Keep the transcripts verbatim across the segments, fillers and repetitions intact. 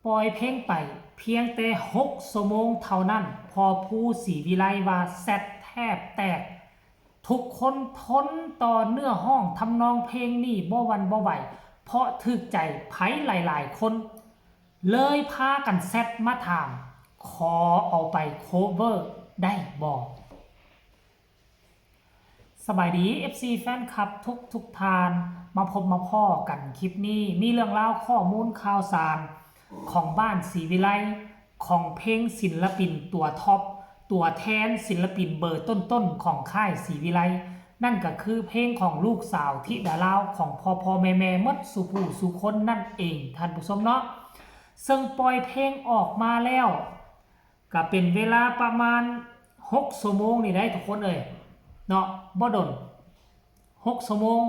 ปล่อยเพลงไปเพียงแต่หกชั่วโมงเท่านั้น พอภูศรีวิไลว่าแซดแทบแตก ทุกคนทนต่อเนื้อฮ้องทำนองเพลงนี้บ่หวั่นบ่ไหว เพราะถูกใจไผหลายๆคน เลยพากันแซดมาถาม ขอเอาไปโคเวอร์ได้บ่ สบายดี เอฟซี แฟนคลับทุกทุกท่าน มาพบมาพ้อกันคลิปนี้ มีเรื่องราวข้อมูลข่าวสารของบ้านศรีวิไล ของเพลงศิลปินตัวท็อป ตัวแทนศิลปินเบอร์ต้นๆของค่ายศรีวิไล นั่นก็คือเพลงของลูกสาวธิดาลาวของพ่อพ่อแม่แม่หมดสู่ผู้สู่คนนั่นเองท่านผู้ชมเนาะ ซึ่งปล่อยเพลงออกมาแล้ว ก็เป็นเวลาประมาณหกชั่วโมงนี่ได้ทุกคนเอ้ยเนาะ บ่ดน หกชั่วโมง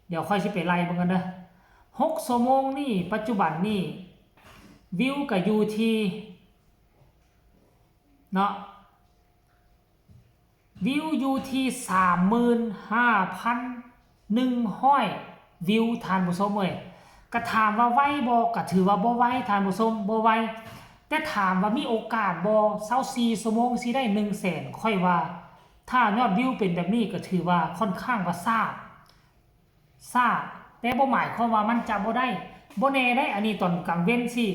เดี๋ยวค่อยสิไปไล่เบิ่งกันเด้อ หกชั่วโมงนี่ปัจจุบันนี่วิวก็อยู่ที่เนาะ วิวอยู่ที่สามหมื่นห้าพันหนึ่งร้อยวิวท่านผู้ชมเอ้ย ก็ถามว่าไวบ่ ก็ถือว่าบ่ไวท่านผู้ชม บ่ไว แต่ถามว่ามีโอกาสบ่ ซาวสี่ชั่วโมงสิได้หนึ่งแสน ข้อยว่า ถ้ายอดวิวเป็นแบบนี้ก็ถือว่าค่อนข้างว่าช้า ช้า แต่บ่หมายความว่ามันจะบ่ได้ บ่แน่ได้ อันนี้ตอนกลางเว็นสิ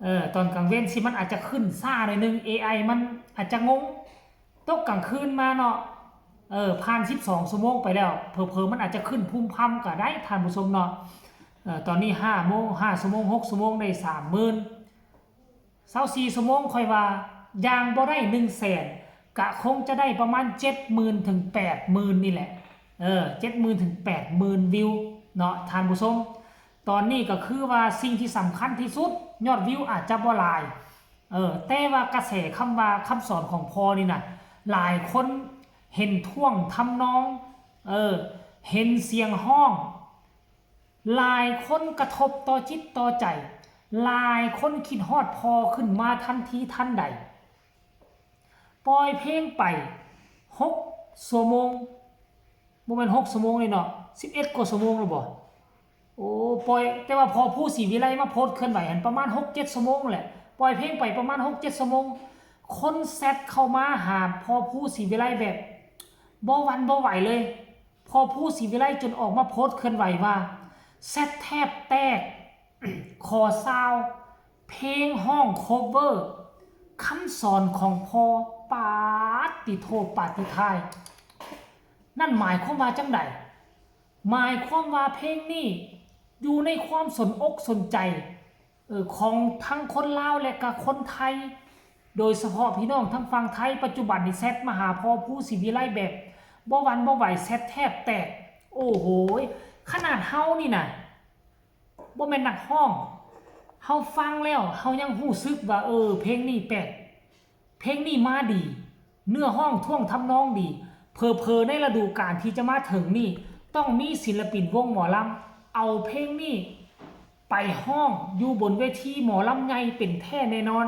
เออ ตอนกลางเว็นสิมันอาจจะขึ้นช้าหน่อยนึง เอไอ มันอาจจะงง ตกกลางคืนมาเนาะ เออ ผ่านสิบสองชั่วโมงไปแล้ว เผลอๆมันอาจจะขึ้นพุ้มพ่ำก็ได้ท่านผู้ชมเนาะ เออ ตอนนี้ห้าโมง ห้าชั่วโมง หกชั่วโมงได้สามหมื่น ซาวสี่ชั่วโมงข้อยว่าอย่างบ่ได้หนึ่งแสน ก็คงจะได้ประมาณเจ็ดหมื่นถึงแปดหมื่นนี่แหละ เออ เจ็ดหมื่นถึงแปดหมื่นวิวเนาะท่านผู้ชม ตอนนี้ก็คือว่าสิ่งที่สำคัญที่สุด ยอดวิวอาจจะบ่หลาย เออ แต่ว่ากระแสคำว่าคำสอนของพ่อนี่นะ หลายคนเห็นท่วงทำนอง เออ เห็นเสียงฮ้อง หลายคนกระทบต่อจิตต่อใจ หลายคนคิดฮอดพ่อขึ้นมาทันทีทันใด ปล่อยเพลงไปหกชั่วโมง บ่แม่นหกชั่วโมงเลยเนาะ สิบเอ็ดกว่าชั่วโมงแล้วบ่ โอ้ ปล่อย แต่ว่าพอภูศรีวิไลมาโพสต์เคลื่อนไหวหั้นประมาณหกเจ็ดชั่วโมงแหละ ปล่อยเพลงไปประมาณหกเจ็ดชั่วโมง คนแซดเข้ามาหาพอภูศรีวิไลแบบบ่หวั่นบ่ไหวเลย พอภูศรีวิไลจนออกมาโพสต์เคลื่อนไหวว่า แซดแทบแตก ขอซาว เพลงฮ้องโคเวอร์ คำสอนของพ่อ ปาดติโท ปาดติทาย นั่นหมายความว่าจั่งใด หมายความว่าเพลงนี้อยู่ในความสนอกสนใจ เออ ของทั้งคนลาวและก็คนไทย โดยเฉพาะพี่น้องทางฝั่งไทย ปัจจุบันนี่แซดมาหาพอภูศรีวิไลแบบบ่หวั่นบ่ไหว แซดแทบแตก โอ้โห ขนาดเฮานี่นะ บ่แม่นนักฮ้อง เฮาฟังแล้วเฮายังรู้สึกว่า เออ เพลงนี้แปลก เพลงนี้มาดี เนื้อฮ้องท่วงทำนองดี เผลอๆในฤดูกาลที่จะมาถึงนี่ ต้องมีศิลปินวงหมอลำ เอาเพลงนี้ไปฮ้องอยู่บนเวทีหมอลำใหญ่เป็นแท้แน่นอน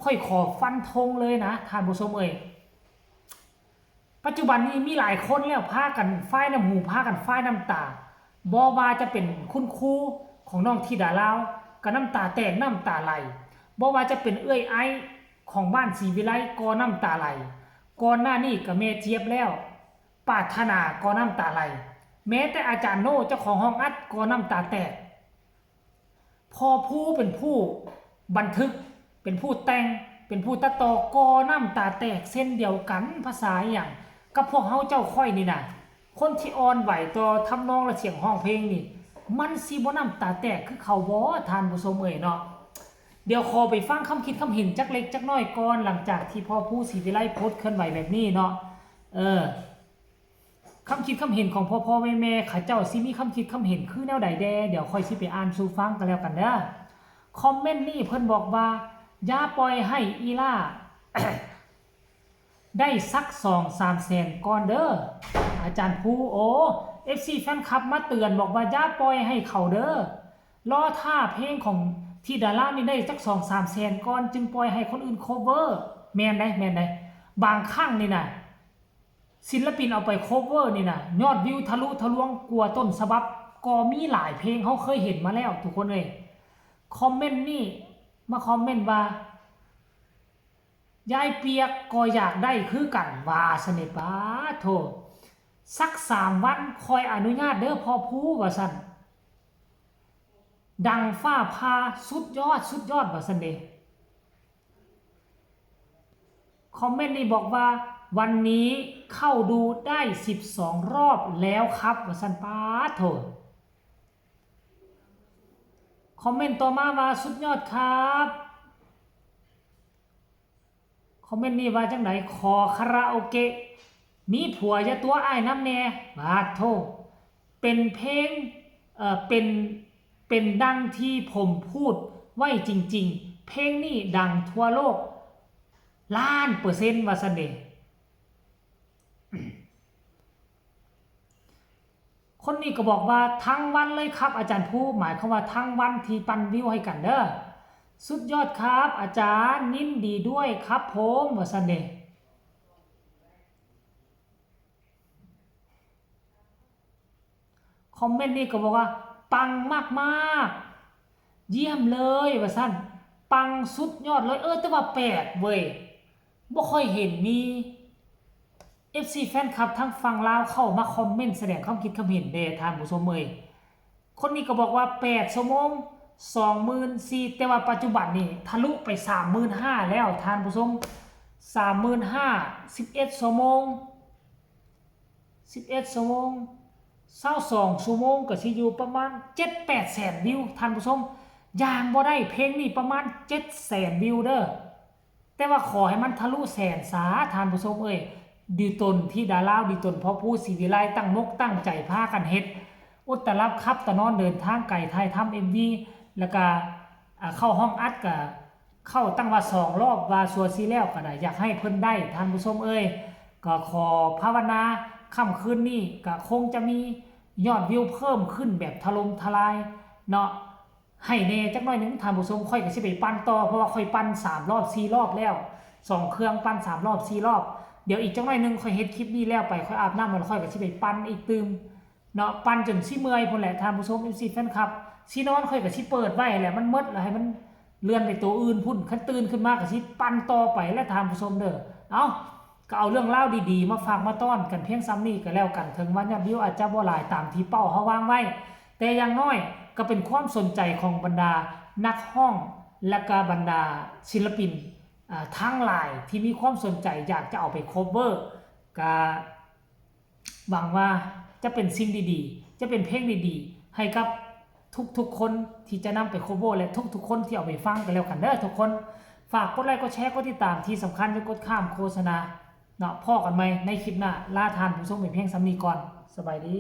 ข้อยขอฟันธงเลยนะ ท่านผู้ชมเอ่ย ปัจจุบันนี้มีหลายคนแล้วพากันฟายน้ำหู พากันฟายน้ำตา บ่ว่าจะเป็นคุณครูของน้องธิดาลาว ก็น้ำตาแตกน้ำตาไหล บ่ว่าจะเป็นเอื้อยไอของบ้านศรีวิไลก็น้ำตาไหล ก่อนหน้านี้ก็แม่เจี๊ยบแล้ว ปรารถนาก็น้ำตาไหล แม้แต่อาจารย์โน่เจ้าของห้องอัดก็น้ำตาแตก พ่อภูเป็นผู้บันทึก เป็นผู้แต่ง เป็นผู้ตัดต่อ ก็น้ำตาแตกเช่นเดียวกัน ภาษาอหย่าง กับพวกเฮาเจ้าข้อยนี่นะ คนที่อ่อนไหวต่อทำนองและเสียงฮ้องเพลงนี่ มันสิบ่น้ำตาแตกคือเขาบ่ ท่านผู้ชมเอ่ยเนาะ เดี๋ยวขอไปฟังคำคิดคำเห็นจักเล็กจักน้อยก่อน หลังจากที่พ่อภูศรีวิไลโพสต์เคลื่อนไหวแบบนี้เนาะ เออ คำคิดคำเห็นของพ่อพ่อแม่แม่เขาเจ้าสิมีคำคิดคำเห็นคือแนวใดแด่ เดี๋ยวข้อยสิไปอ่านสู่ฟังกันแล้วกันเด้อ คอมเมนต์นี่เพิ่นบอกว่า อย่าปล่อยให้อีล่า ได้สักสองสามแสนก่อนเด้อ อาจารย์ภู โอ้ เอฟซี แฟนคลับมาเตือนบอกว่าอย่าปล่อยให้เขาเด้อ รอท่าเพลงของธิดาลาวนี่ได้สักสองสามแสนก่อน จึงปล่อยให้คนอื่น cover แม่นได้ แม่นได้ บางครั้งนี่นะ ศิลปินเอาไป cover นี่นะ ยอดวิวทะลุทะลวงกว่าต้นฉบับ ก็มีหลายเพลง เฮาเคยเห็นมาแล้วทุกคนเอ้ย คอมเมนต์นี่ มาคอมเมนต์ว่า ยายเปียกก็อยากได้คือกัน ว่าซั่นเด้ ป๊าดโธ่ สักสามวันค่อยอนุญาตเด้อพ่อภู ว่าซั่น ดังฟ้าผ่า สุดยอด สุดยอด ว่าซั่นเด้ คอมเมนต์นี้บอกว่า วันนี้เข้าดูได้สิบสองรอบแล้วครับ ว่าซั่น ป๊าดโธ่ คอมเมนต์ต่อมาว่า สุดยอดครับ คอมเมนต์นี้ว่าจั่งใด ขอคาราโอเกะ มีผัวอย่าตั๋วอ้ายนำแหน่ ป๊าดโธ่ เป็นเพลง เอ่อ เป็น เป็นดังที่ผมพูดไว้จริงๆ เพลงนี้ดังทั่วโลก ล้านเปอร์เซ็นต์ ว่าซั่นเด้ คนนี้ก็บอกว่า ทั้งวันเลยครับอาจารย์ภู หมายความว่าทั้งวันที่ปั่นวิวให้กันเด้อ สุดยอดครับอาจารย์ ยินดีด้วยครับผม ว่าซั่นเด้ คอมเมนต์นี้ก็บอกว่า ปังมากๆ เยี่ยมเลย ว่าซั่น ปังสุดยอดเลย เออ แต่ว่าแปลกเว้ย บ่ค่อยเห็นมี เอฟซี แฟนคลับทางฝั่งลาวเข้ามาคอมเมนต์แสดงความคิดความเห็นเด้ ท่านผู้ชมเอ้ย คนนี้ก็บอกว่า แปด ชั่วโมง สองหมื่นสี่ แต่ว่าปัจจุบันนี่ทะลุไป สามหมื่นห้า แล้ว ท่านผู้ชม สามหมื่นห้า สิบเอ็ด ชั่วโมง สิบเอ็ด ชั่วโมง ซาวสอง ชั่วโมง ก็สิอยู่ประมาณ เจ็ดแปดแสนวิว ท่านผู้ชม อย่างบ่ได้เพลงนี้ประมาณ เจ็ดแสนวิวเด้อ แต่ว่าขอให้มันทะลุแสนสา ท่านผู้ชมเอ้ย ดีตนธิดาลาว ดีตนพ่อภู ศรีวิไล ตั้งมกตั้งใจพากันเฮ็ด อดตะหลับขับตะนอน เดินทางไกล ถ่ายทำ เอ็มวี แล้วก็ อ่า เข้าห้องอัดก็เข้าตั้งว่าสองรอบ ว่าซั่วซี้แล้วก็ได้ อยากให้เพิ่นได้ ท่านผู้ชมเอ้ย ก็ขอภาวนา ค่ำคืนนี้ก็คงจะมียอดวิวเพิ่มขึ้นแบบถล่มทลายเนาะ ให้แหน่จักหน่อยหนึ่ง ท่านผู้ชม ข้อยก็สิไปปั่นต่อ เพราะว่าข้อยปั่นสามรอบสี่รอบแล้ว สองเครื่องปั่นสามรอบสี่รอบ เดี๋ยวอีกจักหน่อยหนึ่ง ข้อยเฮ็ดคลิปนี้แล้วไป ข้อยอาบน้ำแล้ว ข้อยก็สิไปปั่นอีกตื่มเนาะ ปั่นจนสิเมื่อยพู้นแหละ ท่านผู้ชม เอฟซี แฟนคลับ สินอนข้อยก็สิเปิดไว้แหละ มันหมดแล้ว ให้มันเลื่อนไปตัวอื่นพู้น คันตื่นขึ้นมาก็สิปั่นต่อไปแหละ ท่านผู้ชมเด้อ เอ้า ก็เอาเรื่องราวดีๆ มาฝากมาต้อนกันเพียงส่ำนี้ก็แล้วกัน ถึงว่ายอดวิวอาจจะบ่หลายตามที่เป้าเฮาว่างไว้ แต่อย่างน้อยก็เป็นความสนใจของบรรดานักร้อง และก็บรรดาศิลปิน อ่า ทั้งหลายที่มีความสนใจอยากจะเอาไป cover ก็หวังว่าจะเป็นสิ่งดีๆ จะเป็นเพลงดีๆ ให้กับทุกๆ คนที่จะนำไป cover และทุกๆ คนที่เอาไปฟังกันแล้วกันเด้อทุกคน ฝากกดไลค์ กดแชร์ กดติดตาม ที่สำคัญอย่ากดข้ามโฆษณาเนาะ พ้อกันใหม่ในคลิปหน้า ลาท่านผู้ชมไปเพียงส่ำนี้ก่อน สบายดี